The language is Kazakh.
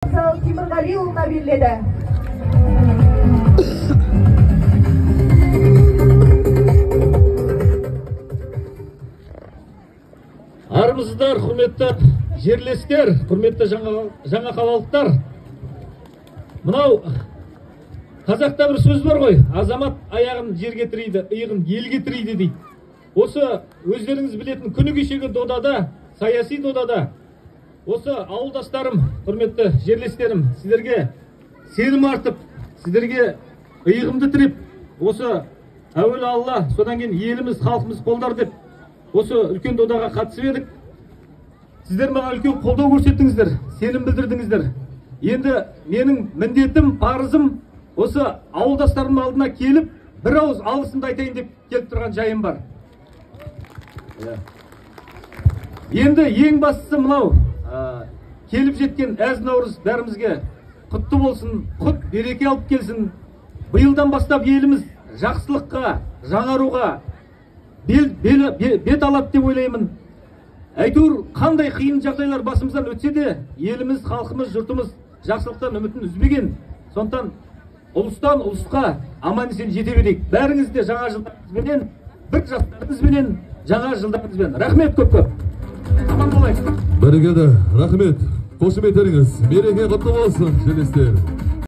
Темірғалиұлына беріледі. Армысыздар, құрметті жерлестер, құрметті жаңа қалалықтар. Мынау қазақта бір сөз бар ғой, азамат аяғын жерге тірейді, иығын елге тірейді дейді. Осы өздеріңіз білетін күні кешегі додада, саяси додада осы ауылдастарым, құрметті жерлестерім, сіздерге сенім артып, сіздерге иығымды тіреп, осы әуелі Алла, содан кейін еліміз, халқымыз қолдар деп осы үлкен додаға қатысып едік. Сіздер маған үлкен қолдау көрсеттіңіздер, сенім білдірдіңіздер. Енді менің міндетім, парызым осы ауылдастарымның алдына келіп, бір ауыз алғысымды айтайын деп келіп тұрған жайым бар. Енді ең бастысы мынау, келіп жеткен әз наурыз бәрімізге құтты болсын, құт береке алып келсін. Биылдан бастап еліміз жақсылыққа, жаңаруға бет алады деп ойлаймын. Әйтеуір қандай қиын жағдайлар басымыздан өтсе де, еліміз, халқымыз, жұртымыз жақсылықтан үмітін үзбеген. Сондықтан ұлыстан ұлысқа аман есен жете берейік. Бәріңіз де жаңа жылдарыңызбенен, бір жастарыңызбенен, жаңа жылдарыңызбен. Рахмет көп-көп. Аман болайық. Бәрекелді, рахмет. Қошеметтеріңіз. Мереке құтты болсын, жерлестер.